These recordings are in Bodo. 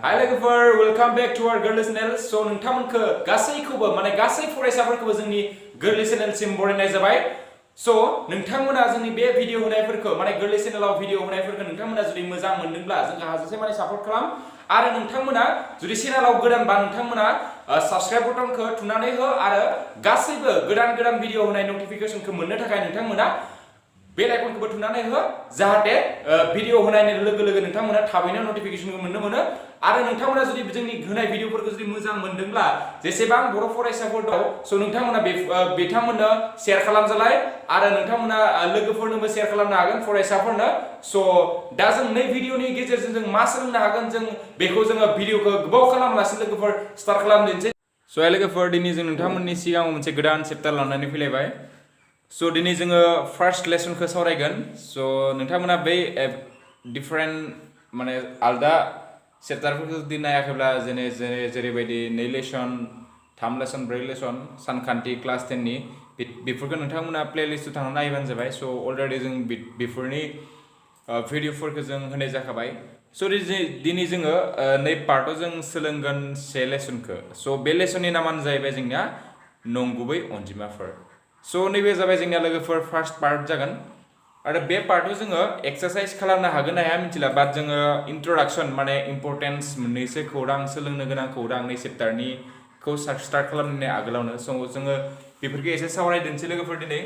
Hi लोगोफोर वेलकाम बैक टू आवर गोरलै चैनल सो नोंथांमोनखो गासैखौबो माने गासै फरायसाफोरखौबो जोंनि गोरलै चैनलसिम बरायनाय जाबाय सो नोंथांमोना जोंनि बे भिडिअ होनायफोरखौ माने गोरलै चैनेलाव भिडिअ होनायफोरखौ नोंथांमोना जुदि मोजां मोनदोंब्ला जोंहा हाजासे माने सापर्ट खालाम आरो नोंथांमोना जुदि चैनेलाव गोदानबा नोंथांमोना साबस्क्राइब बटनखौ थुनानै हो आरो गासैबो गोदान भिडिअ होनाय नटिफिकेशनखौ मोननो थाखाय नोंथांमोना बेल आइकनखौबो थुनानै हो जाहाथे भिडिअ होनायनि लोगो लोगो नोंथांमोना थाबैनो नटिफिकेशनखौ मोननो मोनो आरो नोंथांमोना जुदि जोंनि होनाय भिडिअफोरखौ जुदि मोजां मोनदोंब्ला जेसेबां बर' फरायसाफोर दं सो नोंथांमोना बिथांमोननो शेयार खालामजालाय आरो नोंथांमोना लोगोफोरनोबो शेयार खालामनो हागोन फरायसाफोरनो सो दा जों नै भिडिअनि गेजेरजों जों मा सोलोंनो हागोन जों बेखौ जोङो भिडिअखौ गोबाव खालामालासे लोगोफोर स्टार्ट खालामदिनोसै सो लोगोफोर दिनै जों नोंथांमोननि सिगाङाव मोनसे गोदान चेप्टार लानानै फैलायबाय सो दिनै जोङो फार्स्ट लेसनखौ सावरायगोन सो नोंथांमोना बै डिफरेंट माने आलदा चेप्टारफोरखौ जुदि नायाखैब्ला जेरैबायदि 2 लेसन 3 लेसन 4 लेसन सानखान्थि क्लास 10 नि बेफोरखौ नोंथांमोना प्लेलिस्टआव थांनानै नायबानो जाबाय सो अलरेडि जों बेफोरनि भिडिअफोरखौ जों होनाय जाखाबाय सो दिनै जोङो नै पार्टआव जों सोलोंगोन से लेसनखौ सो बे लेसननि नामानो जाहैबाय जोंनिया नंगुबै अनजिमाफोर सो नैबे जाबाय जोंनिया लोगोफोर फार्स्ट पार्ट जागोन आरो बे पार्टआव जोङो एक्सारसाइज खालामनो हागोन ना हाया मिथिला बाट जोङो इन्ट्रोडक्शन माने इम्पोर्टेन्स मोननैसो खौरां सोलोंनो गोनां खौरां नै चेप्टारनिखौ स्टार्ट खालामनायनि आगोलावनो स' जोङो बेफोरखौ एसे सावरायदोंसै लोगोफोर दिनै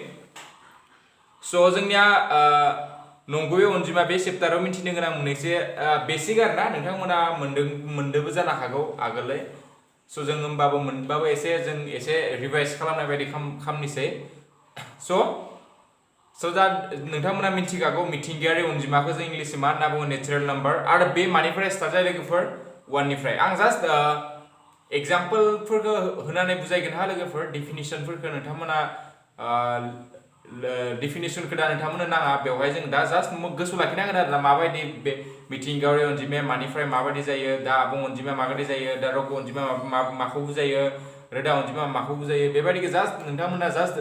स' जोंनिया नंगुबै अनजिमा बे चेप्टाराव मिथिनो गोनां मोननैसो बेसिक आरोना नोंथांमोना मोनदोंबो जानो हागौ आगोलै सो जों मोनबाबो एसे रिभाइज खालामनाय बायदि खालामनोसै स' दा नोंथांमोना मिथिखागौ मिथिंगायारि अनजिमाखौ जों इंलिसआव मा होनना बुङो नेचारेल नाम्बार आरो बे मानिफ्राय स्टार्ट जायो लोगोफोर 1 निफ्राय आं जास्ट एग्जाम्पलफोरखौ होनानै बुजायगोन हा लोगोफोर डेफिनिसनफोरखौ नोंथांमोना डेफिनिसनखौ दा नोंथांमोननो नाङा बेवहाय जों दा जास्ट गोसोआव लाखिनांगोन आरो ना माबायदि बे मिथिंगायारि अनजिमाया मानिफ्राय माबायदि जायो दा आबुं अनजिमाया माबायदि जायो दा रग' अनजिमा माखौ बुजायो रोदा अनजिमा माखौ बुजायो बेबायदिखौ जास्ट नोंथांमोना जास्ट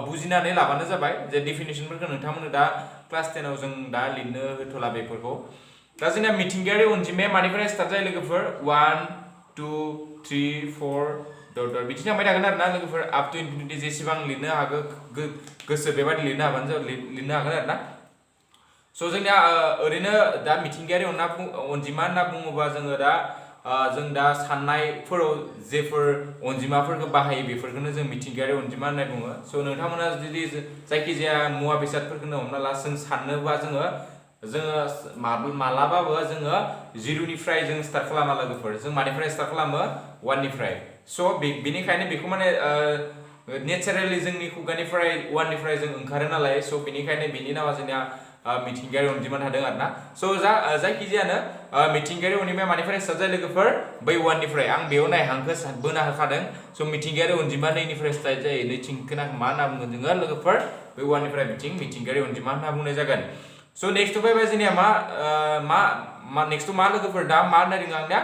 बुजिनानै लाबानो जाबाय जे डेफिनिसनफोरखौ नोंथांमोननो दा क्लास 10 आव जों दा लिरनो होथ'ला बेफोरखौ दा जोंना मिथिंगायारि अनजिमाया मानिफ्राय स्टार्ट जायो लोगोफोर 1 2 3 4 डट बिदि थांबाय थागोन आरो ना लोगोफोर आप टु इनफिनिटी जेसेबां लिरनो हागौ गोसो बेबायदि लिरनो हागोन आरो ना स' जोंनिया ओरैनो दा मिथिंगायारि अनजिमा होनना बुङोबा जोङो जों दा साननायफोराव जेफोर अनजिमाफोरखौ बाहायो बेफोरखौनो जों मिथिंगायारि अनजिमा होनना बुङो स' नोंथांमोना जुदि जायखिजाया मुवा बेसादफोरखौनो हमना ला जों साननोबा जोङो मालाबाबो जोङो 0 निफ्राय जों स्टार्ट खालामा लोगोफोर जों मानिफ्राय स्टार्ट खालामो 1 निफ्राय स' बेनिखायनो बेखौ माने नेचारेलि जोंनि खुगानिफ्राय 1 निफ्राय जों ओंखारो नालाय स' बेनिखायनो बेनि नामा जोंनिया मिथिंगायारि अनजिमा थादों आरोना स' जायखिजायानो मिथिंगायारि अनजिमाया मानिफ्राय स्टार्ट जायो लोगोफोर बै 1 निफ्राय आं बेयाव हांखो बोना होखादों स' मिथिंगायारि अनजिमा 2 निफ्राय स्टार्ट जायो नैथिं खोनाखौ मा होनना बुंगोन जोङो लोगोफोर बै 1 निफ्राय मिथिंगायारि अनजिमा होनना बुंनाय जागोन स' नेक्स्टआव फैबाय जोंनिया नेक्स्टआव मा लोगोफोर दा मा होनना बुङो आंनिया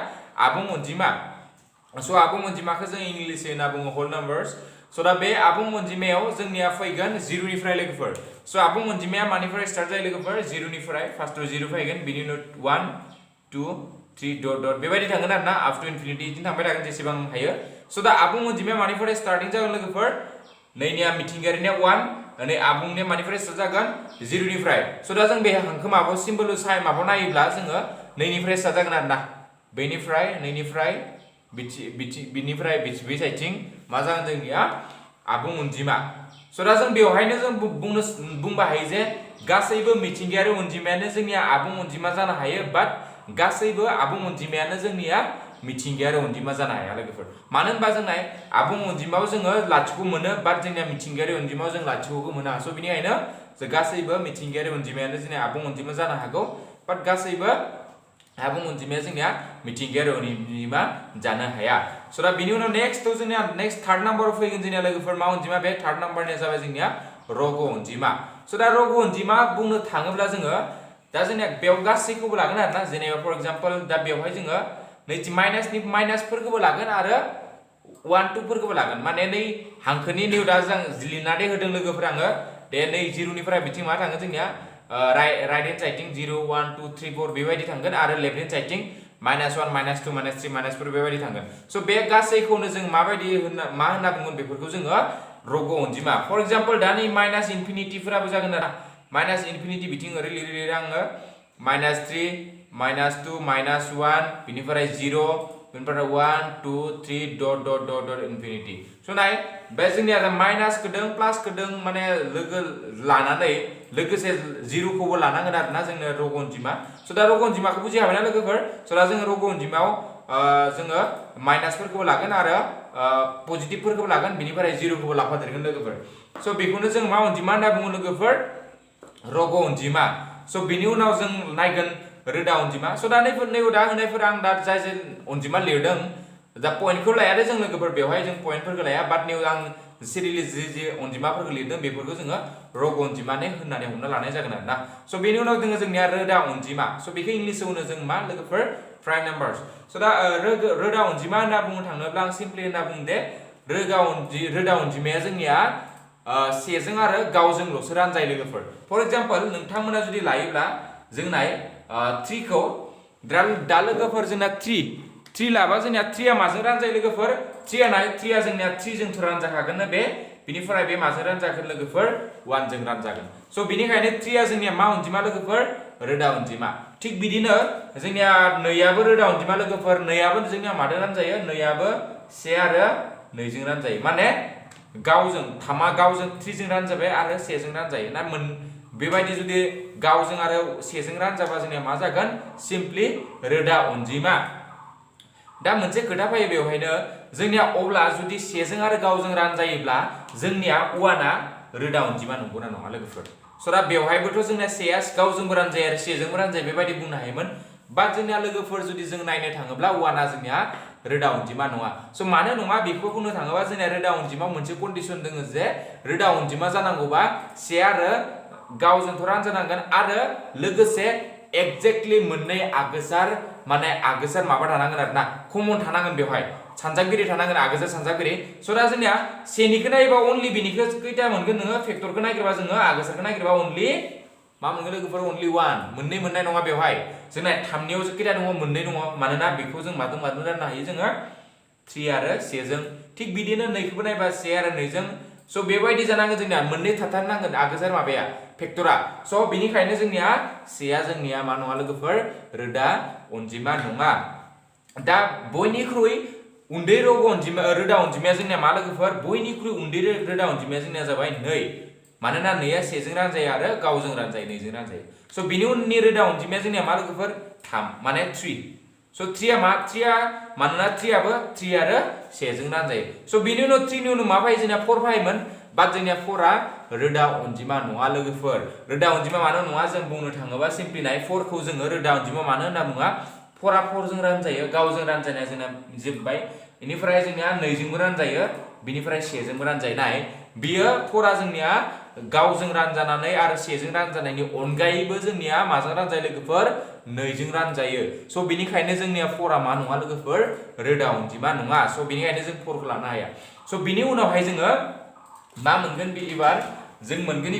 आबुं अनजिमा स' आबुं अनजिमाखौ जों इंलिसै होनना बुङो होल नाम्बार्स स' दा बे आबुं अनजिमायाव जोंनिया फैगोन 0 निफ्राय लोगोफोर स' आबुं अनजिमाया मानिफ्राय स्टार्ट जायो लोगोफोर 0 निफ्राय फार्स्टआव 0 फैगोन बिनि उनाव 1 2 3 डट बेबायदि थांगोन आरो ना आप टु इनफिनिटी बिदिनो थांबाय थागोन जेसेबां हायो स' दा आबुं अनजिमाया मानिफ्राय स्टार्टिं जागोन लोगोफोर नैनिया मिथिंगायारिनिया 1 नै आबुंनिया मानिफ्राय स्टार्ट जागोन 0 निफ्राय स' दा जों बे हांखो माबायाव सिम्बल माबायाव नायोब्ला जोङो 2 निफ्राय स्टार्ट जागोन आरो ना बेनिफ्राय 2 निफ्राय बिनिफ्राय बे साइडथिं मा जागोन जोंनिया आबुं अनजिमा स' दा जों बेवहायनो जों बुंनो हायो जे गासैबो मिथिंगायारि अनजिमायानो जोंनिया आबुं अनजिमा जानो हायो बाट गासैबो आबुं अनजिमायानो जोंनिया मिथिंगायारि अनजिमा जानो हाया लोगोफोर मानो होनबा जोंना आबुं अनजिमायाव जोङो लाथिख' मोनो बाट जोंनिया मिथिंगायारि अनजिमायाव जों लाथिख'खौ मोना स' बेनिखायनो जों गासैबो मिथिंगायारि अनजिमायानो जोंनिया आबुं अनजिमा जानो हागौ बाट गासैबो आबुं अनजिमाया जोंनिया मिथिंगायारि अनजिमा जानो हाया स' दा बिनि उनाव नेक्स्टआव जोंनिया नेक्स्ट थार्ड नाम्बाराव फैगोन जोंनिया लोगोफोर मा अनजिमा बे थार्ड नाम्बारनिया जाबाय जोंनिया रग' अनजिमा स' दा रग' अनजिमा बुंनो थाङोब्ला जोङो दा जोंनिया बेयाव गासैखौबो लागोन आरो ना जेनेबा फर एग्जाम्पल दा बेवहाय जोङो नैथि माइनासफोरखौबो लागोन आरो 1 2 फोरखौबो लागोन माने नै हांखोनि निउ दा जों लिरनानै होदों लोगोफोर आङो दे नै 0 निफ्राय बिथिं मा थाङो जोंनिया राइट हेन्ड साइडथिं 0 1 2 3 4 बेबायदि थांगोन आरो लेफ्ट हेन्ड साइडथिं -1 -2 -3 -4 बेबायदि थांगोन स' बे गासैखौनो जों माबायदि मा होनना बुंगोन बेफोरखौ जोङो रग' अनजिमा फर एग्जांपल दा नै माइनास इनफिनिटिफोराबो जागोन आरो माइनास इनफिनिटि बिथिं ओरै लिरो आङो -3 -2 -1 बिनिफ्राय 0 बिनिफ्राय 1 2 3 dot dot dot dot infinity स' नाय बे जोंनिया माइनास खोदों प्लास खोदों माने लोगो लानानै लोगोसे 0 खौबो लानांगोन आरोना जोंनो रग' अनजिमा स' दा रग' अनजिमाखौ बुजि हाबायना लोगोफोर स' दा जोङो रग' अनजिमायाव जोङो माइनासफोरखौबो लागोन आरो पजिटिभफोरखौबो लागोन बिनिफ्राय 0 खौबो लाफादेरगोन लोगोफोर स' बेखौनो जों मा अनजिमा होनना बुङो लोगोफोर रग' अनजिमा स' बिनि उनाव जों नायगोन रोदा अनजिमा स' दा नैबे दा होनायफोरा आं दा जाय अनजिमा लिरदों दा पइन्टखौ लाया दे जों लोगोफोर बेवहाय जों पइन्टफोरखौ लाया बाट निउ आं सिरियेलि जि अनजिमाफोरखौ लिरदों बेफोरखौ जोङो रग' अनजिमाने होननानै हमना लानाय जागोन आरोना स' बेनि उनाव जोंनिया रोदा अनजिमा स' बेखौ इंलिसाव होनो जों मा लोगोफोर प्राइम नाम्बार्स स' दा रोदा अनजिमा होनना बुंनो थाङोब्ला आं सिम्पलि होनना बुं दे रोदा अनजिमाया जोंनिया सेजों आरो गावजोंल'सो रानजायो लोगोफोर फर एग्जांपल नोंथांमोना जुदि लायोब्ला जोंनाय 3 खौ दा लोगोफोर जोंना 3 लाबा जोंनिया 3 आ माजों रानजायो लोगोफोर 3 आ जोंनिया 3 जोंथ' रानजाखागोन ना बे बिनिफ्राय बे माजों रानजागोन लोगोफोर 1 जों रानजागोन स' बिनिखायनो 3 आ जोंनिया मा अनजिमा लोगोफोर रोदा अनजिमा थिग बिदिनो जोंनिया 2 आबो रोदा अनजिमा लोगोफोर 2 आबो जोंनिया माजों रानजायो 2 आबो 1 आरो 2 जों रानजायो माने गावजों 3 आ गावजों 3 जों रानजाबाय आरो 1 जों रानजायो ना बेबायदि जुदि गावजों आरो 1 जों रानजाबा जोंनिया मा जागोन सिम्पलि रोदा अनजिमा दा मोनसे खोथा फैयो बेवहायनो जोंनिया अब्ला जुदि 1 जों आरो गावजों रानजायोब्ला जोंनिया 1 आ रोदा अनजिमा नंगौना नङा लोगोफोर स' दा बेवहायबोथ' जोंनिया 1 आ गावजोंबो रानजायो आरो 1 जोंबो रानजायो बेबायदि बुंनो हायोमोन बाट जोंनिया लोगोफोर जुदि जों नायनो थाङोब्ला 1 आ जोंनिया रोदा अनजिमा नङा स' मानो नङा बेखौ बुंनो थाङोबा जोंनिया रोदा अनजिमायाव मोनसे कन्डिसन दङ जे रोदा अनजिमा जानांगौबा 1 आरो गावजोंथ' रानजानांगोन आरो लोगोसे एक्जेक्टलि मोननै आगोसार माबा थानांगोन आरोना कमन थानांगोन बेवहाय सानजाबगिरि थानांगोन आगोसार सानजाबगिरि स' दा जोंनिया 1 निखौ नायोबा अनलि बिनिखौ खैथा मोनगोन नोङो फेक्टरखौ नागिरबा जोङो आगोसारखौ नागिरबा अनलि मा मोनगोन लोगोफोर अनलि 1 मोननै मोननाय नङा बेवहाय जोंना 3नियाव खैथा दङ मोननै दङ मानोना बेखौ जों माजों राननो हायो जोङो 3 आरो 1 जों थिग बिदिनो 2 खौबो नायबा 1 आरो 2 जों स' बेबायदि जानांगोन जोंनिया मोननै थाथारनांगोन आगोसार माबाया फेक्टरा स' बिनिखायनो जोंनिया 1 आ जोंनिया मा नङा लोगोफोर रोदा अनजिमा नङा दा बयनिख्रुइ उन्दै रोदा अनजिमाया जोंनिया मा लोगोफोर बयनिख्रुइ उन्दै रोदा अनजिमाया जोंनिया जाबाय 2 मानोना 2 आ 1 जों रानजायो आरो गावजों रानजायो 2 जों रानजायो स' बिनि उननि रोदा अनजिमाया जोंनिया मा लोगोफोर 3 माने 3 स' 3 आ मानोना 3 आबो 3 आरो 1 जों रानजायो स' बिनि उनाव 3 नि उनाव मा फैयो जोंनिया 4 फैयोमोन बाट जोंनिया 4 आ रोदा अनजिमा नङा लोगोफोर रोदा अनजिमा मानो नङा जों बुंनो थाङोबा सिम्पलि नाय 4 खौ जोङो रोदा अनजिमा मानो होनना बुङा 4 आ 4 जों रानजायो गावजों रानजानाया जोंना जोबबाय बेनिफ्राय जोंनिया 2 जोंबो रानजायो बिनिफ्राय 1 जोंबो रानजायो नाय बियो 4 आ जोंनिया गावजों रानजानानै आरो 1 जों रानजानायनि अनगायैबो जोंनिया माजों रानजायो लोगोफोर 2 जों रानजायो स' बिनिखायनो जोंनिया 4 आ मा नङा लोगोफोर रोदा अनजिमा नङा स' बिनिखायनो जों 4 खौ लानो हाया स' बिनि उनावहाय जोङो मा मोनगोन जों मोनगोन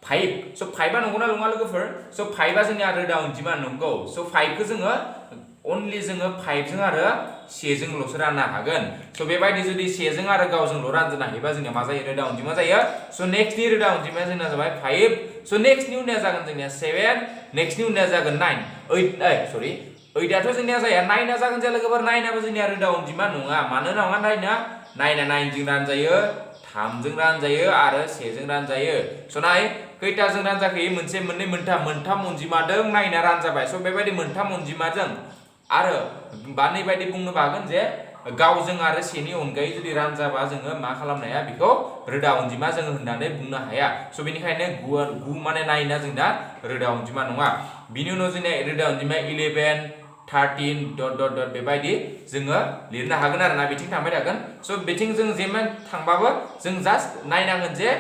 5 स' 5 आ नंगौना नङा लोगोफोर स' 5 आ जोंनिया रोदा अनजिमा नंगौ स' 5 खौ जोङो अनलि जोङो 5 जों आरो 1 जोंल'सो राननो हागोन स' बेबायदि जुदि 1 जों आरो गावजोंल' रानजानो हायोबा जोंनिया मा जायो रोदा अनजिमा जायो स' नेक्स्टनि रोदा अनजिमाया जोंना जाबाय 5 स' नेक्स्टनि उननिया जागोन जोंनिया 7 नेक्स्टनि उननिया जागोन 9 8 आथ' जोंनिया जाया 9 आ जागोन जे लोगोफोर 9 आबो जोंनिया रोदा अनजिमा नङा मानो नङा 9 आ 9 जों रानजायो 3 जों रानजायो आरो 1 जों रानजायो स' नाय खैथाजों रानजाखोयो मोनसे मोननै मोनथाम अनजिमाजों 9 आ रानजाबाय स' बेबायदि मोनथाम अनजिमाजों आरो बानै बायदि बुंनो हागोन जे गावजों आरो 1 नि अनगायै जुदि रानजाबा जोङो मा खालामनो हाया बेखौ रोदा अनजिमा जोङो होननानै बुंनो हाया स' बेनिखायनो 9 माने 9 आ जोंना रोदा अनजिमा नङा बिनि उनाव जोंना रोदा अनजिमाया 11 13 डट डट डट बेबायदि जोङो लिरनो हागोन आरोना बिथिं थांबाय थागोन स' बिथिं जों जेमान थांबाबो जों जास्ट नायनांगोन जे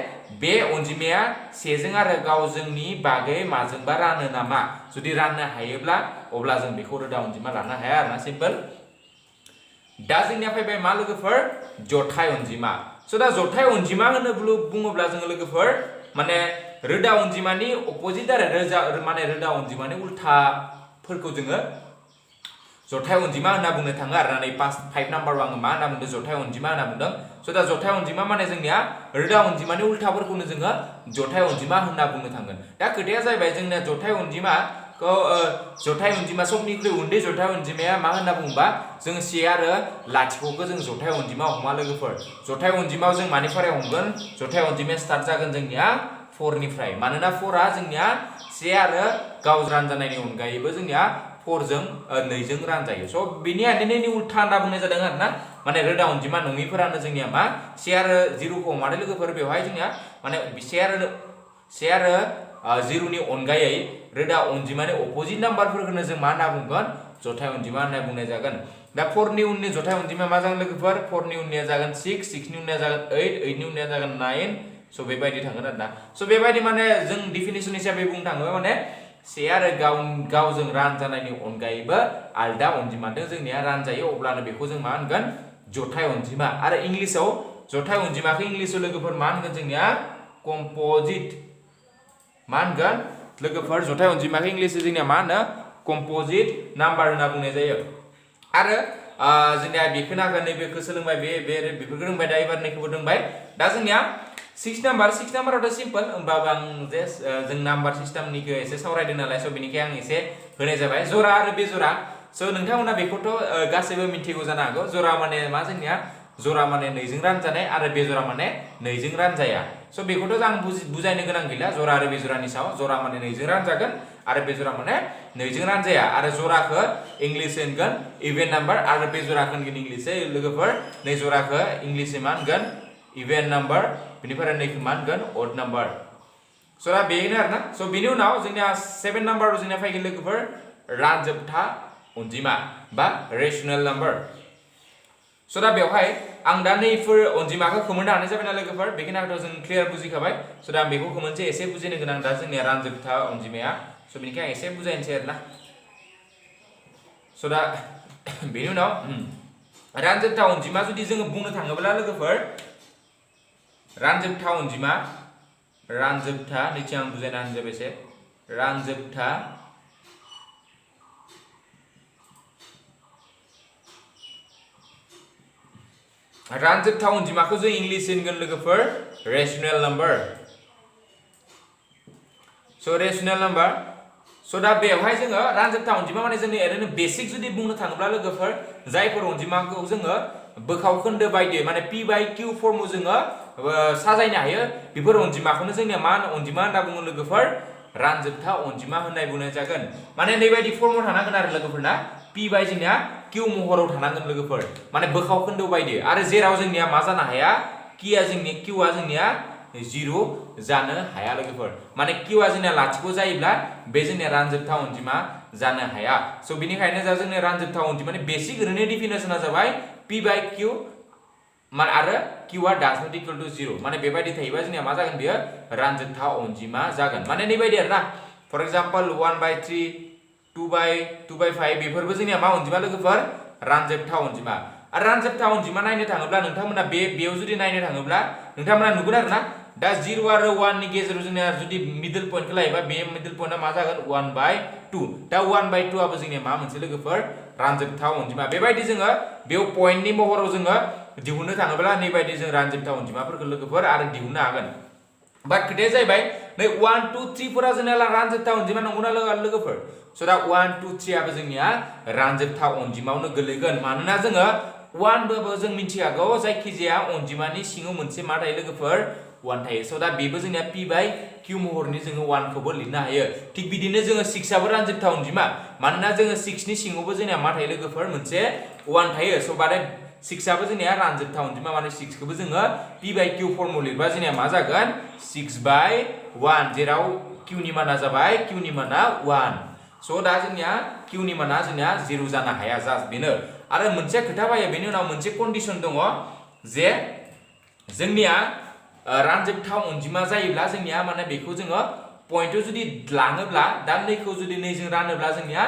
बे अनजिमाया 1 जों आरो गावजोंनि बागै माजोंबा रानो नामा जुदि राननो हायोब्ला अब्ला जों बेखौ रोदा अनजिमा लानो हाया आरोना सिम्पल दा जोंनिया फैबाय मा लोगोफोर जथाय अनजिमा स' दा जथाय अनजिमा बुङोब्ला जोङो लोगोफोर माने रोदा अनजिमानि अपोजिट आरो रोदा अनजिमानि उल्था फोरखौ जोङो जथाय अनजिमा होनना बुंनो थाङो आरो ना नै 5 नाम्बाराव आङो मा होनना बुंदों जथाय अनजिमा होनना बुंदों स' दा जथाय अनजिमा माने जोंनिया रोदा अनजिमानि उल्थाफोरखौनो जोङो जथाय अनजिमा होनना बुंनो थांगोन दा खोथाया जाहैबाय जोंनिया जथाय अनजिमा समनिख्रुइ उन्दै जथाय अनजिमाया मा होनना बुङोबा जों से आरो लाथिख'खौ जों जथाय अनजिमा हमा लोगोफोर जथाय अनजिमायाव जों मानिफ्राय हमगोन जथाय अनजिमाया स्टार्ट जागोन जोंनिया 4 निफ्राय मानोना 4आ जोंनिया से आरो गाव रानजानायनि अनगायैबो जोंनिया 4 जों 2 जों रानजायो स' बेनि उल्था होनना बुंनाय जादों आरो ना माने रोदा अनजिमा नङिफोरानो जोंनिया मा से आरो 0खौ हमादै लोगोफोर बेवहाय जोंनिया माने से आरो 0नि अनगायै रोदा अनजिमानि अपोजिट नाम्बारफोरखौनो जों मा होनना बुंगोन जथाय अनजिमा होनना बुंनाय जागोन दा 4 नि उननि जथाय अनजिमा मा जागोन लोगोफोर 4 नि उननिया जागोन 6 6 नि उननिया जागोन 8 8 नि उननिया जागोन 9 स' बेबायदि थांगोन आरो ना स' बेबायदि माने जों डिफिनिसन हिसाबै बुंनो थाङोबा माने से आरो गावजों रानजानायनि अनगायैबो आलदा अनजिमाजों जोंनिया रानजायो अब्लानो बेखौ जों मा होनगोन जथाय अनजिमा आरो इंलिसाव जथाय अनजिमाखौ इंलिसाव लोगोफोर मा होनगोन जोंनिया कम्पोजिट मा होनगोन लोगोफोर जथाय अनजिमाखौ इंलिसाव जोंनिया मा होनो कम्पोजिट नाम्बार होनना बुंनाय जायो आरो जोंनिया बेखौ नांगोन नैबेखौ सोलोंबाय बेफोरखौ रोंबाय दा एबार नैखौबो रोंबाय दा जोंनिया 6 नाम्बारावथ' सिम्पल होमबाबो आं जे जों नाम्बार सिस्टेमनिखौ एसे सावरायदों नालाय स' बेनिखाय आं एसे होनाय जाबाय जरा आरो बेजरा स' नोंथांमोना बेखौथ' गासैबो मिन्थिगौ जानो हागौ जरा माने मा जोंनिया जरा माने 2 जों रानजानाय आरो बेजरा माने 2 जों रानजाया स' बेखौथ' आं बुजायनो गोनां गैला जरा आरो बेजरानि सायाव जरा माने 2 जों रानजागोन आरो बेजरा माने 2 जों रानजाया आरो जराखौ इंलिस होनगोन इभेन नाम्बार आरो बेजराखौ होनगोन इंलिसै लोगोफोर नै जराखौ इंलिसै मा होनगोन इभेन नाम्बार बेनिफ्राय नैखौ मा होनगोन अड नाम्बार स' दा बेनो आरोना स' बेनि उनाव जोंनिया 7 नाम्बाराव जोंनिया फैगोन लोगोफोर रानजोबथा अनजिमा बा रेशनेल नाम्बार स' दा बेवहाय आं दा नैफोर अनजिमाखौ खोमोरनो हानाय जाबाय ना लोगोफोर बेखिनिखौथ' जों क्लियार बुजिखाबाय स' दा आं बेखौ खोमोनसै एसे बुजिनो गोनां दा जोंनिया रानजोबथा अनजिमाया स' बेनिखाय आं एसे बुजायनोसै आरोना स' दा बेनि उनाव रानजोबथा अनजिमा जुदि जोङो बुंनो थाङोब्ला लोगोफोर रानजोबथा अनजिमा नैथि आं बुजायना होनो जाबाय एसे रानजोबथा अनजिमाखौ जों इंलिस होनगोन लोगोफोर रेशनेल नाम्बार स' रेशनेल नाम्बार स' दा बेवहाय जोङो रानजोबथा अनजिमा माने जोंनि ओरैनो बेसिक जुदि बुंनो थाङोब्ला लोगोफोर जायफोर अनजिमाखौ जोङो बोखाव खोन्दो बायदि माने पि बाय किउ फर्माव जोङो साजायनो हायो बेफोर अनजिमाखौनो जोंनिया मा अनजिमा होनना बुङो लोगोफोर रानजोबथा अनजिमा होननाय बुंनाय जागोन माने नैबायदि फर्माव थानांगोन आरो लोगोफोरना पि बाय जोंनिया किउ महराव थानांगोन लोगोफोर माने बोखाव खोन्दो बायदि आरो जेराव जोंनिया मा जानो हाया किउआ जोंनिया 0 जानो हाया लोगोफोर माने किउआ जोंनिया लाथिख' जायोब्ला बे जोंनिया रानजोबथा अनजिमा जानो हाया स' बेनिखायनो जा जोंनि रानजोबथा अनजिमानि बेसिक ओरैनो डिफिनेसना जाबाय पि बाय किउ माने आरो किउआ डाज नट इक्वल टु 0 माने बेबायदि थायोबा जोंनिया मा जागोन बेयो रानजोबथा अनजिमा जागोन माने नैबायदि आरोना फर एग्जांपल 1/3 2/5 बेफोरबो जोंनिया मा अनजिमा लोगोफोर रानजोबथा अनजिमा आरो रानजोबथा अनजिमा नायनो थाङोब्ला नोंथांमोना बेयाव जुदि नायनो थाङोब्ला नोंथांमोना नुगोन आरोना दा 0 आरो 1 नि गेजेराव जोंनिया जुदि मिडल पॉइंटखौ लायोबा बे मिडल पॉइंटआ मा जागोन 1/2 दा 1/2 आबो जोंनिया मा मोनसे लोगोफोर रानजोबथा अनजिमा बेबायदि जोङो बेयाव पॉइन्टनि महराव जोङो दिहुननो थाङोब्ला नैबायदि जों रानजोबथा अनजिमाफोरखौ लोगोफोर आरो दिहुननो हागोन बाट खोथाया जाहैबाय नै 1 2 3 फोरा जोंनिया रानजोबथा अनजिमा नंगौना लोगोफोर स' दा 1 2 3 आबो जोंनिया रानजोबथा अनजिमायावनो गोलैगोन मानोना जोङो 1 बाबो जों मिथिखागौ जायखिजाया अनजिमानि सिङाव मोनसे मा थायो लोगोफोर 1 थायो स' दा बेबो जोंनिया पि बाय किउ महरनि जोङो 1 खौबो लिरनो हायो थिग बिदिनो जोङो 6 आबो रानजोबथा अनजिमा मानोना जोङो 6 नि सिङावबो जोंनिया मा थायो लोगोफोर मोनसे 1 थायो स' बारे 6 आबो जोंनिया रानजोबथा अनजिमा माने 6 खौबो जोङो पि बाय किउ फर्माव लिरबा जोंनिया मा जागोन 6/1 जेराव किउ नि माना जाबाय किउ नि माना 1 स' दा जोंनिया किउ नि माना जोंनिया 0 जानो हाया जास्ट बेनो आरो मोनसे खोथा फैयो बेनि उनाव मोनसे कन्डिशन दङ जे जोंनिया रानजोबथा अनजिमा जायोब्ला जोंनिया माने बेखौ जोङो पॉइन्टआव जुदि लाङोब्ला दा नैखौ जुदि नैजों रानोब्ला जोंनिया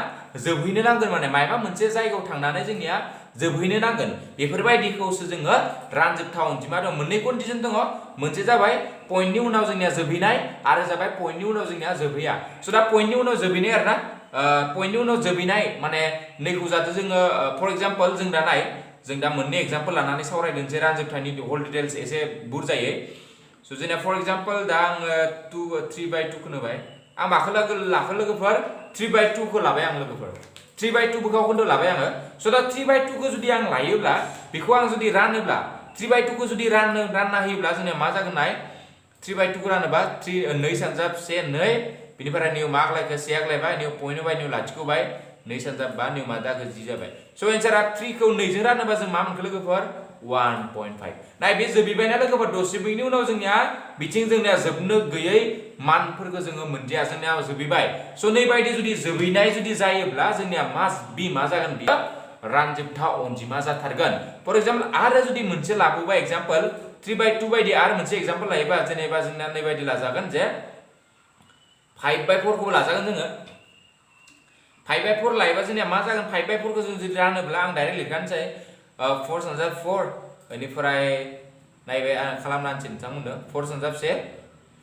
जोबहैनो नांगोन माने मायबा मोनसे जायगायाव थांनानै जोंनिया जोबहैनो नांगोन बेफोरबायदिखौसो जोङो रानजोबथा अनजिमा दं मोननै कन्डिशन दङ मोनसे जाबाय पॉइंटनि उनाव जोंनिया जोबहैनाय आरो जाबाय पॉइंटनि उनाव जोंनिया जोबहैया स' दा पॉइंटनि उनाव जोबहैनाय आरोना पॉइंटनि उनाव जोबहैनाय माने नैखौ जाथे जोङो फर एग्जांपल जों दा नाय जों दा मोननै एग्जांपल लानानै सावरायदोंसै रानजोबथायनि होल डिटेल्स एसे बुरजायै स' जोंना फर एग्जांपल दा आङो 3/2 खौ होबाय आं माखौ लोगोफोर 3/2 खौ लाबाय आं लोगोफोर 3/2 बोखावखौनो लाबाय आङो स' दा 3/2 खौ जुदि आं लायोब्ला बेखौ आं जुदि रानोब्ला 3/2 खौ जुदि रानना होयोब्ला जोंनिया मा जागोन नाय 3/2 खौ रानोबा 2 सानजाब 1 2 बिनिफ्राय निउ मा आग्लायखो 1 आग्लायबाय निउ पॉइंट होबाय निउ लाथिख'बाय 2 सानजाब 5 निउ मा दागो 10 जाबाय स' एन्सारा 3 खौ 2 जों रानोबा जों मा मोनखो लोगोफोर 1.5 नाय बे जोबैबायना लोगोफोर दशमिकनि उनाव जोंनिया बिथिं जोंनिया जोबनो गैयै मानफोरखौ जोङो मोनदिया जोंनिया जोबैबाय स' नै बायदि जुदि जोबैनाय जुदि जायोब्ला जोंनिया मा जागोन बियो रानजोबथा अनजिमा जाथारगोन फर एग्जांपल आरो जुदि मोनसे लाबोबा एग्जांपल 3/2 बायदि आरो मोनसे एग्जांपल लायोबा जेनेबा जोंना नै बायदि लाजागोन जे 5/4 खौबो लाजागोन जोङो 5/4 लायोबा जोंनिया मा जागोन 5/4 खौ जों जुदि रानोब्ला आं डाइरेक्ट लिरखानोसै 4 सानजाब 4 बेनिफ्राय नायबाय आं खालामनानैसै नोंथांमोननो 4 सानजाब 1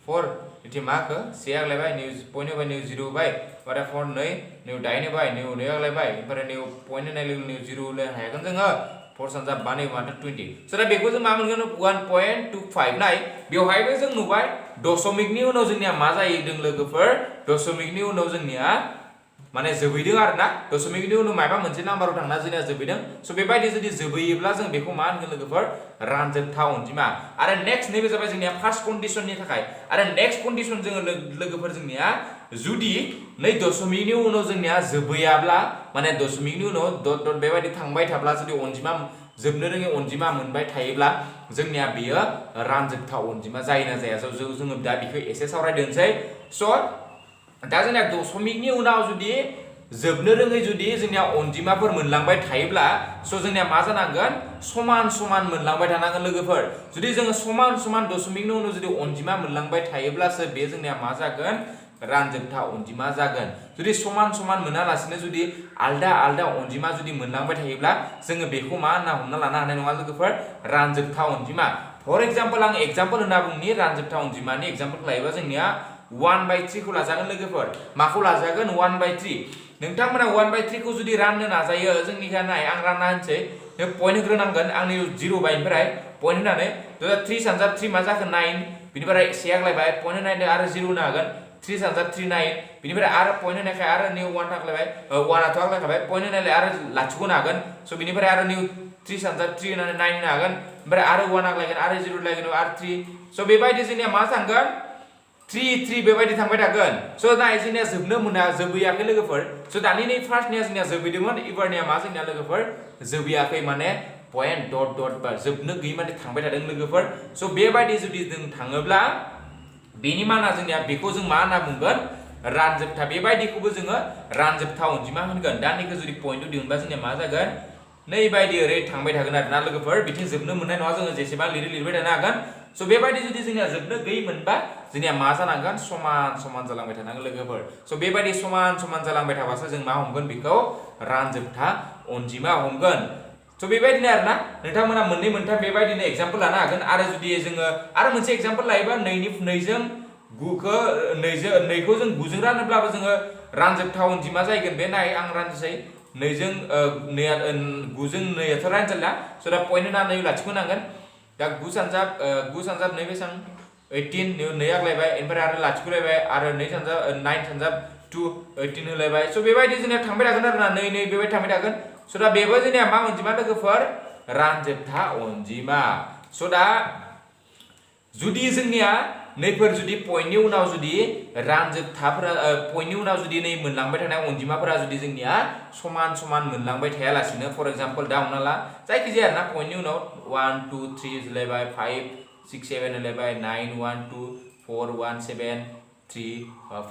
4 इथि माखो 1 आग्लायबाय निउ पॉइंट होबाय निउ 0 होबाय बारा 4 2 निउ 9 होबाय निउ 2 आग्लायबाय ओमफ्राय निउ पॉइंट होनाय लोगो निउ 0 होनो हायागोन जोङो 4 सानजाब 5 निउ माथो 20 स' दा बेखौ जों मा मोनगोन 1.25 नाय बेवहायबो जों नुबाय दशमिकनि उनाव जोंनिया मा जाहैदों लोगोफोर दशमिकनि उनाव जोंनिया माने जोबैदों आरोना दशमिकनि उनाव मायबा मोनसे नाम्बाराव थांना जोंनिया जोबैदों स' बेबायदि जुदि जोबैयोब्ला जों बेखौ मा होनगोन लोगोफोर रानजोबथा अनजिमा आरो नेक्स्ट नैबे जाबाय जोंनिया फार्स्ट कन्डिशननि थाखाय आरो नेक्स्ट कन्डिशन जोङो लोगोफोर जोंनिया जुदि नै दशमिकनि उनाव जोंनिया जोबैयाब्ला माने दशमिकनि उनाव डट डट बेबायदि थांबाय थाब्ला जुदि अनजिमा जोबनो रोङै अनजिमा मोनबाय थायोब्ला जोंनिया बेयो रानजोबथा अनजिमा जायो ना जाया जोङो दा बेखौ एसे सावरायदोंसै स' दा जोंनिया दशमिकनि उनाव जुदि जोबनो रोङै जुदि जोंनिया अनजिमाफोर मोनलांबाय थायोब्ला स' जोंनिया मा जानांगोन समान समान मोनलांबाय थानांगोन लोगोफोर जुदि जोङो समान समान दशमिकनि उनाव जुदि अनजिमा मोनलांबाय थायोब्लासो बे जोंनिया मा जागोन रानजोबथा अनजिमा जागोन जुदि समान समान मोनालासिनो जुदि आलदा आलदा अनजिमा जुदि मोनलांबाय थायोब्ला जोङो बेखौ मा होनना हमना लानो हानाय नङा लोगोफोर रानजोबथा अनजिमा फर एग्जांपल आं एग्जांपल होनना बुंनि रानजोबथा अनजिमानि एग्जांपल लायोबा जोंनिया 1/3 खौ लाजागोन लोगोफोर माखौ लाजागोन 1/3 नोंथांमोना 1/3 खौ जुदि राननो नाजायो जोंनिखा नाय आं रानना होनसै पॉइंट होग्रोनांगोन आंनि 0 बायनिफ्राय पॉइंट होनानै 3 सानजाब 3 मा जाखो 9 बिनिफ्राय 1 आग्लायबाय पॉइंट होनायदो आरो 0 होनो हागोन 3 सानजाब 3 9 बिनिफ्राय आरो पॉइंट होनायखाय आरो निउ 1 आग्लायबाय 1 आथ' आग्लायखाबाय पॉइंट होनायलाय आरो लाथिख' होनो हागोन स' बिनिफ्राय आरो निउ 3 सानजाब 3 होनानै 9 होनो हागोन ओमफ्राय आरो 1 आग्लायगोन आरो 0 लागोन आरो 3 स' बेबायदि जोंनिया मा थांगोन 3 बेबायदि थांबाय थागोन स' दा जोंनिया जोबनो मोना जोबैयाखै लोगोफोर स' दानि नै फार्स्टनिया जोंनिया जोबैदोंमोन एबारनिया मा जोंनिया लोगोफोर जोबैयाखै माने पॉइंट डट डट बा जोबनो गैयै माने थांबाय थादों लोगोफोर स' बेबायदि जुदि जों थाङोब्ला बेनि माना जोंनिया बेखौ जों मा होनना बुंगोन रानजोबथा बेबायदिखौबो जोङो रानजोबथा अनजिमा होनगोन दानिखौ जुदि पॉइन्टआव दिहुनबा जोंनिया मा जागोन नै बायदि ओरै थांबाय थागोन आरोना लोगोफोर बिथिं जोबनो मोननाय नङा जोङो जेसेबां लिरबाय थानो हागोन स' बेबायदि जुदि जोंनिया जोबनो गैयै मोनबा जोंनिया मा जानांगोन समान समान जालांबाय थानांगोन लोगोफोर स' बेबायदि समान समान जालांबाय थाबासो जों मा हमगोन बेखौ रानजोबथा अनजिमा हमगोन स' बेबायदिनो आरोना नोंथांमोना मोननै मोनथाम बेबायदिनो एग्जांपल लानो हागोन आरो जुदि जोङो आरो मोनसे एग्जांपल लायोबा 2जों 9खौ जों 9जों रानोब्लाबो जोङो रानजोबथा अनजिमा जाहैगोन बे नाय आं राननोसै 9जों 9आथ' रानजाला स' दा पॉइन्ट होनानै लाथिख' नांगोन दा 9 सानजाब 2 बेसां 18 2 आग्लायबाय ओमफ्राय आरो लाथिख' लायबाय आरो 9 सानजाब 2 18 होलायबाय स' बेबायदि जोंनिया थांबाय थागोन आरोना 2 बेबायदि थांबाय थागोन स' दा बेबो जोंनिया मा अनजिमा लोगोफोर रानजोबथा अनजिमा स' दा जुदि जोंनिया नैफोर जुदि पॉइन्टनि उनाव जुदि रानजोबथाफोरा पॉइन्टनि उनाव जुदि नै मोनलांबाय थानाय अनजिमाफोरा जुदि जोंनिया समान समान मोनलांबाय थायालासिनो फर एग्जांपल दा हमना ला जायखिजाया आरोना पॉइन्टनि उनाव 1 2 3 होलायबाय 5 6 7 होलायबाय 9 1 2 4 1 7 3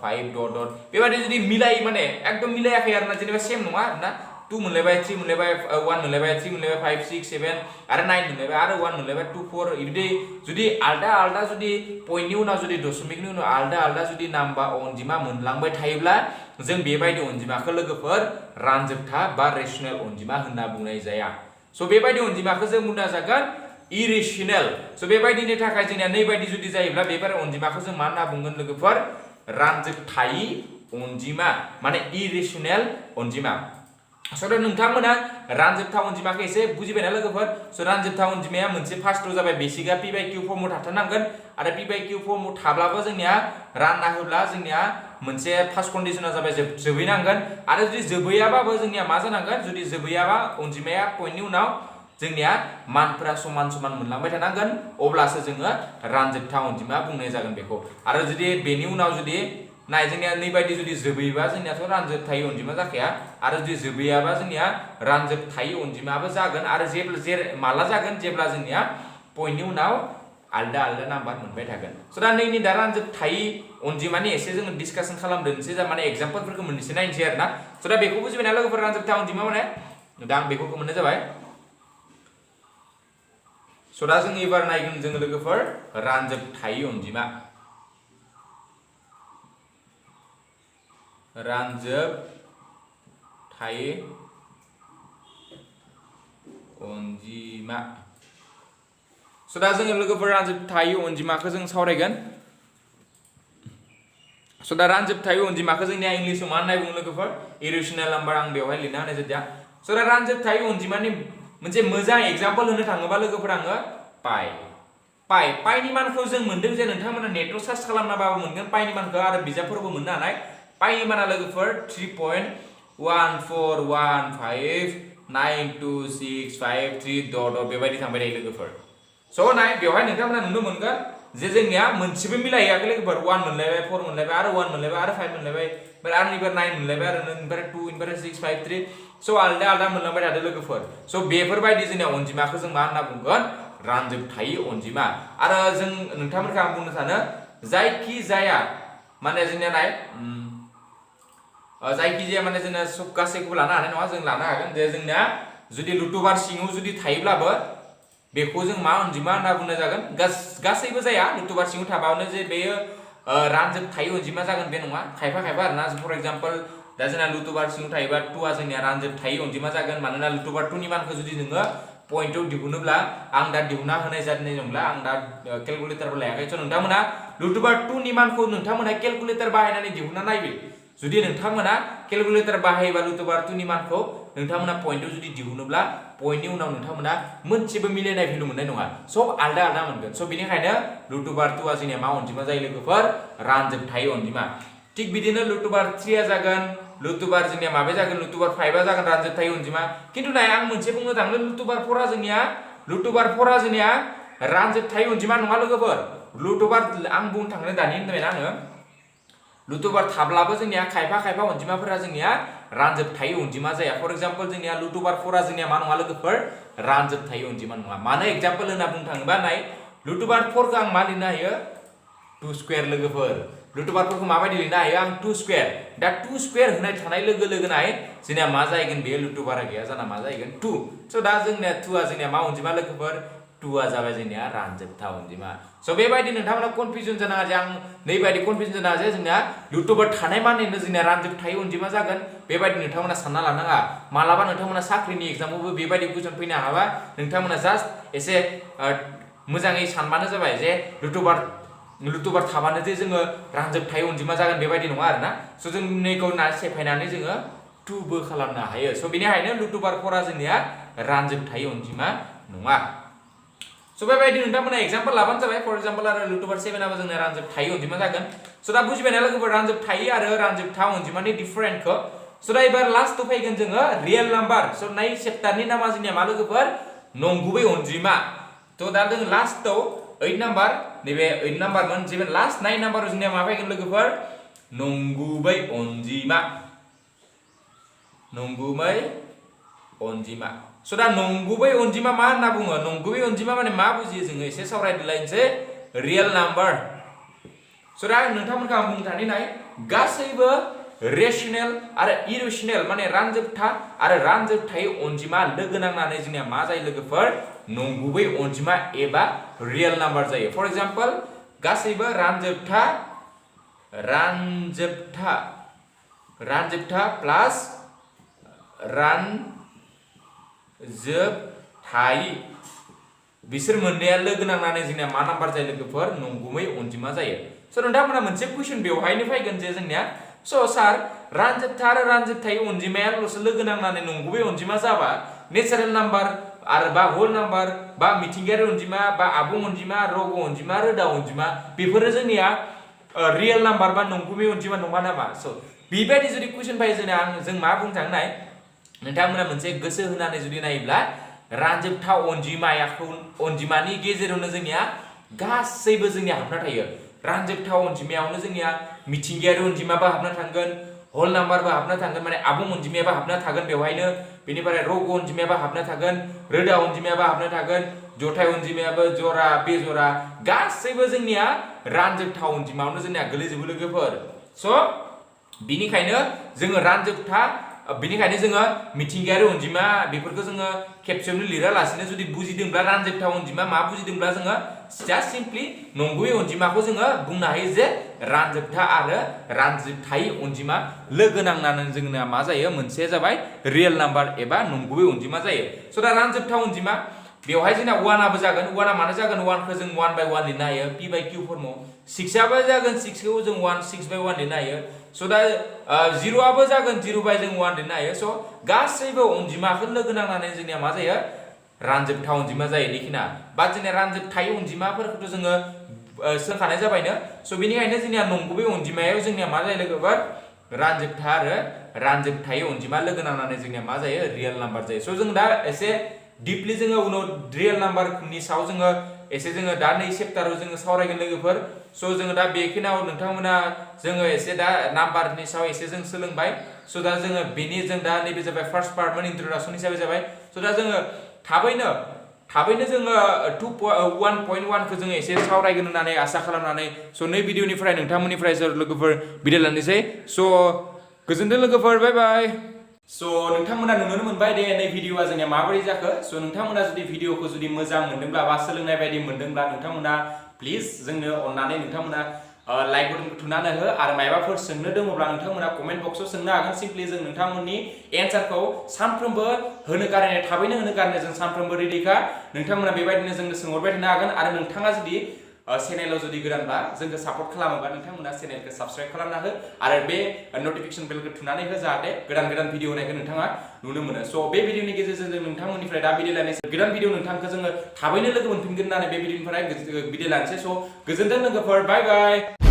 5 डट डट बेबायदि जुदि मिलायो माने एकदम मिलायाखै आरोना जेनेबा सेम नङा आरोना 2 मोनलायबाय 3 मोनलायबाय 1 मोनलायबाय 3 मोनलायबाय 5 6 7 आरो 9 मोनलायबाय आरो 1 मोनलायबाय 2 4 बिदि जुदि आलदा आलदा जुदि पॉइन्टनि उनाव जुदि दशमिकनि उनाव आलदा आलदा जुदि नाम्बार अनजिमा मोनलांबाय थायोब्ला जों बेबायदि अनजिमाखौ लोगोफोर रानजोबथा बा रेशनेल अनजिमा होनना बुंनाय जाया स' बेबायदि अनजिमाखौ जों बुंना जागोन इरेशनेल स' बेबायदिनि थाखाय जोंनिया नैबायदि जुदि जायोब्ला बेफोर अनजिमाखौ जों मा होनना बुंगोन लोगोफोर रानजोबथायि अनजिमा माने इरेशनेल अनजिमा स' दा नोंथांमोना रानजोबथा अनजिमाखौ एसे बुजिबायना लोगोफोर स' रानजोबथा अनजिमाया मोनसे फार्स्टआव जाबाय बेसिकआ पि बाय किउ फर्मआव थाथारनांगोन आरो पि बाय किउ फर्मआव थाब्लाबो जोंनिया रानना होब्ला जोंनिया मोनसे फार्स्ट कन्डिशना जाबाय जोबहैनांगोन आरो जुदि जोबहैयाबाबो जोंनिया मा जानांगोन जुदि जोबहैयाबा अनजिमाया पइन्टनि उनाव जोंनिया मानफोरा समान समान मोनलांबाय थानांगोन अब्लासो जोङो रानजोबथा अनजिमा बुंनाय जागोन बेखौ आरो जुदि बेनि उनाव जुदि नाय जोंनिया नैबायदि जुदि जोबहैबा जोंनियाथ' रानजोबथायि अनजिमा जाखाया आरो जुदि जोबहैयाबा जोंनिया रानजोबथायि अनजिमाबो जागोन आरो माला जागोन जेब्ला जोंनिया पइन्टनि उनाव आलदा आलदा नाम्बार मोनबाय थागोन स' दा नैनि दा रानजोबथायि अनजिमानि एसे जोङो डिसकासन खालामदोंसै जा माने एग्जाम्पलफोरखौ मोननैसो नायनोसै आरो ना स' दा बेखौ बुजिबायना लोगोफोर रानजोबथा अनजिमा माने दा आं बेखौ मोननाय जाबाय स' दा जों एबार नायगोन जोङो लोगोफोर रानजोबथायि अनजिमा रानजोबथायि अनजिमा स' दा जोङो लोगोफोर रानजोबथायि अनजिमाखौ जों सावरायगोन स' दा रानजोबथायि अनजिमाखौ जोंनिया इंलिसाव मा होननाय बुङो लोगोफोर इरेशनेल नाम्बार आं बेवहाय लिरना होनाय जादिया स' दा रानजोबथायि अनजिमानि मोनसे मोजां एग्जाम्पल होनो थाङोबा लोगोफोर आङो पाइनि मानखौ जों मोनदों जे नोंथांमोना नेटआव सार्च खालामनाबाबो मोनगोन पाइनि मानखौ आरो बिजाबफोरावबो मोननो हानाय पाइनि माना लोगोफोर 3.1415926533 बेबायदि थांबाय थायो लोगोफोर स' नाय बेवहाय नोंथांमोना नुनो मोनगोन जे जोंनिया मोनसेबो मिलायहैयाखै लोगोफोर 1 मोनलायबाय 4 मोनलायबाय आरो 1 मोनलायबाय आरो 5 मोनलायबाय आरो इनिफ्राय 9 मोनलायबाय आरो इनिफ्राय 2 इनिफ्राय 6 5 3 स' आलदा आलदा मोनलांबाय थादों लोगोफोर स' बेफोरबायदि जोंनिया अनजिमाखौ जों मा होनना बुंगोन रानजोबथायि अनजिमा आरो जों नोंथांमोनखौ आं बुंनो सानो जायखि जाया माने जोंनिया नाय जायखिजाया माने जोंना सब गासैखौबो लानो हानाय नङा जों लानो हागोन जे जोंनिया जुदि लुटुबार सिङाव जुदि थायोब्लाबो बेखौ जों मा अनजिमा होनना बुंनाय जागोन गासैबो जाया लुटुबार सिङाव थाबानो जे बेयो रानजोबथायि अनजिमा जागोन बे नङा खायफा आरोना फर एग्जाम्पल दा जोंना लुटुबार सिङाव थायोबा 2आ जोंनिया रानजोबथायि अनजिमा जागोन मानोना लुटुबार 2 नि मानखौ जुदि नोङो पइन्टआव दिहुनोब्ला आं दा दिहुनना होनाय जानाय नंला आं दा केलकुलेटरबो लायाखै स' नोंथांमोना लुटुबार 2 नि मानखौ नोंथांमोना केलकुलेटर बाहायनानै दिहुनना नायबे जुदि नोंथांमोना केलकुलेटर बाहायोबा लुटुबार 2 नि मानखौ नोंथांमोना पइन्टआव जुदि दिहुनोब्ला पइन्टनि उनाव नोंथांमोना मोनसेबो मिलायनाय भेलु मोननाय नङा सब आलदा मोनगोन स' बेनिखायनो लुटुबार 2 आ जोंनिया मा अनजिमा जायो लोगोफोर रानजोबथायि अनजिमा थिग बिदिनो लुटुबार 3 आ जागोन लुटुबार जोंनिया माबे जागोन लुटुबार 5 आ जागोन रानजोबथायि अनजिमा खिन्थु नाय आं मोनसे बुंनो थांदों लुटुबार 4 आ जोंनिया रानजोबथायि अनजिमा नङा लोगोफोर लुटुबार आं बुंनो थांनो दानि होनबायना आङो लुटुबार थाब्लाबो जोंनिया खायफा अनजिमाफोरा जोंनिया रानजोबथायि अनजिमा जाया फर एग्जाम्पल जोंनिया लुटुबार 4 आ जोंनिया मा नङा लोगोफोर रानजोबथायि अनजिमा नङा मानो एग्जाम्पल होनना बुंनो थाङोबा नाय लुटुबार 4 खौ आं मा लिरनो हायो 2 स्क्वायर लोगोफोर लुटुबार 4 खौ माबायदि लिरनो हायो आं 2 स्क्वायर दा 2 स्क्वायर होनाय थानाय लोगो नाय जोंनिया मा जाहैगोन बेयो लुटुबारा गैया जाना मा जाहैगोन 2 स' दा जोंनिया 2 आ जोंनिया मा अनजिमा लोगोफोर 2 आ जाबाय जोंनिया रानजोबथा अनजिमा स' बेबायदि नोंथांमोना कनफिउजन जानाङा जे आं नैबायदि कनफिउजन जानाङा जे जोंनिया लुटुबार थानाय मानेनो जोंनिया रानजोबथायि अनजिमा जागोन बेबायदि नोंथांमोना सानना लानाङा मालाबा नोंथांमोना साख्रिनि एग्जामावबो बेबायदि कुइसन फैनो हाबा नोंथांमोना जास्ट एसे मोजाङै सानबानो जाबाय जे लुटुबार थाबानो जे जोङो रानजोबथायि अनजिमा जागोन बेबायदि नङा आरोना स' जों नैखौ सेफायनानै जोङो 2 बो खालामनो हायो स' बेनिखायनो लुटुबार 4 आ जोंनिया रानजोबथायि अनजिमा नङा स' बेबायदि नोंथांमोना एग्जाम्पल लाबानो जाबाय फर एग्जाम्पल आरो लुटुबार 7 आबो जोंना रानजोबथायि अनजिमा जागोन स' दा बुजिबायना लोगोफोर रानजोबथायि आरो रानजोबथा अनजिमानि डिफारेन्टखौ स' दा एबार लास्टआव फैगोन जोङो रियेल नाम्बार स' नाय चेप्टारनि नामा जोंनिया मा लोगोफोर नंगुबै अनजिमा थ' दा जों लास्टआव 8 नाम्बार नैबे 8 नाम्बारमोन जे लास्ट 9 नाम्बाराव जोंनिया मा फैगोन लोगोफोर नंगुबै अनजिमा स' दा नंगुबै अनजिमा मा होनना बुङो नंगुबै अनजिमा माने मा बुजियो जोङो एसे सावरायलायनोसै रियेल नाम्बार स' दा नोंथांमोनखौ आं बुंनो थानि नाय गासैबो रेशनेल आरो इरेशनेल माने रानजोबथा आरो रानजोबथायि अनजिमा लोगो नांनानै जोंनिया मा जायो लोगोफोर नंगुबै अनजिमा एबा रियेल नाम्बार जायो फर एग्जाम्पल गासैबो रानजोबथा प्लास रानजोबथायि बिसोर मोननैया लोगो नांनानै जोंनिया मा नाम्बार जायो लोगोफोर नंगुबै अनजिमा जायो स' नोंथांमोना मोनसे कुइसन बेवहायनो फैगोन जे जोंनिया स' सार रानजोबथा आरो रानजोबथाय अनजिमायाल'सो लोगो नांनानै नंगुबै अनजिमा जाबा नेचारेल नाम्बार आरो बा होल नाम्बार बा मिथिंगायारि अनजिमा बा आबुं अनजिमा रग अनजिमा रोदा अनजिमा बेफोरो जोंनिया रियेल नाम्बार बा नंगुबै अनजिमा नङा नामा स' बेबायदि जुदि कुइसन फैयो जों मा बुंनो थांनाय नोंथांमोना मोनसे गोसो होनानै जुदि नायोब्ला रानजोबथा अनजिमानि गेजेरावनो जोंनिया गासैबो जोंनिया हाबना थायो रानजोबथा अनजिमायावनो जोंनिया मिथिंगायारि अनजिमाबो हाबना थांगोन होल नाम्बारबो हाबना थांगोन माने आबुं अनजिमायाबो हाबना थागोन बेवहायनो बेनिफ्राय रग अनजिमायाबो हाबना थागोन रोदा अनजिमायाबो हाबना थागोन जथाय अनजिमायाबो जरा बेजरा गासैबो जोंनिया रानजोबथा अनजिमायावनो जोंनिया गोलैजोबो लोगोफोर स' बिनिखायनो जोङो बिनिखायनो जोङो मिथिंगायारि अनजिमा बेफोरखौ जोङो खेबसेयावनो लिरालासिनो जुदि बुजिदोंब्ला रानजोबथा अनजिमा मा बुजिदोंब्ला जोङो जास्ट सिम्पलि नंगुबै अनजिमाखौ जोङो बुंनो हायो जे रानजोबथा आरो रानजोबथाय अनजिमा लोगो नांनानै जोंना मा जायो मोनसे जाबाय रियेल नाम्बार एबा नंगुबै अनजिमा जायो स' दा रानजोबथा अनजिमा बेवहाय जोंना 1आबो जागोन 1आ मानो जागोन 1खौ जों 1/1 लिरनो हायो p/q फर्माव 6आबो जागोन 6खौ जों 6/1 लिरनो हायो स' दा 0आबो जागोन 0/1 लिरनो हायो स' गासैबो अनजिमाखौ लोगो नांनानै जोंनिया मा जायो रानजोबथा अनजिमा जायो देखिना बा जोंनिया रानजोबथाय अनजिमाफोरखौथ' जोङो सोलोंखानाय जाबायनो स' बेनिखायनो जोंनिया नंगुबै अनजिमायाव जोंनिया मा जायो लोगोफोर रानजोबथा आरो रानजोबथाय अनजिमा लोगो नांनानै जोंनिया मा जायो रियेल नाम्बार जायो स' जों दा एसे डिपलि जोङो उनाव रियेल नाम्बारनि सायाव जोङो एसे जोङो दा नै चेप्टाराव जोङो सावरायगोन लोगोफोर स' जोङो दा बेखिनियाव नोंथांमोना जोङो एसे दा नाम्बारनि सायाव एसे जों सोलोंबाय स' दा जोङो जों दा नैबे जाबाय फार्स्ट पार्टमोन इन्ट्रडक्सन हिसाबै जाबाय स' दा जोङो थाबैनो जोङो 1.1 खौ जोङो एसे सावरायगोन होननानै आसा खालामनानै स' नै भिडिअनिफ्राय नोंथांमोननिफ्राय लोगोफोर बिदाय लानोसै स' गोजोनथों लोगोफोर बाय बाय स' नोंथांमोना नुनो मोनबाय दे नै भिडिअआ जोंनिया माबोरै जाखो स' नोंथांमोना जुदि भिडिअखौ जुदि मोजां मोनदोंब्ला बा सोलोंनाय बायदि मोनदोंब्ला नोंथांमोना प्लिज जोंनो अननानै नोंथांमोना लाइक बटनखौ थुनानै हो आरो मायबाफोर सोंनो दङब्ला नोंथांमोना कमेन्ट बक्सआव सोंनो हागोन सिम्पलि जों नोंथांमोननि एन्सारखौ सानफ्रोमबो थाबैनो होनो गारनो जों सानफ्रोमबो रेडिखा नोंथांमोना बेबायदिनो जोंनो सोंहरबाय थानो हागोन आरो नोंथाङा जुदि चेनेलाव जुदि गोदानबा जोंखौ सापर्ट खालामोबा नोंथांमोना चेनेलखौ साबस्क्राइब खालामना हो आरो बे नटिफिकेसन बेलखौ थुनानै हो जाहाथे गोदान भिडिअ होनायखौ नोंथाङा नुनो मोनो स' बे भिडिअनि गेजेरजों जों नोंथांमोननिफ्राय दा बिदाय लानोसै गोदान भिडिअ नोंथांखौ जोङो थाबैनो लोगो मोनफिनगोन होननानै बे भिडिअनिफ्राय बिदाय लानोसै स' गोजोनथों लोगोफोर बाय बाय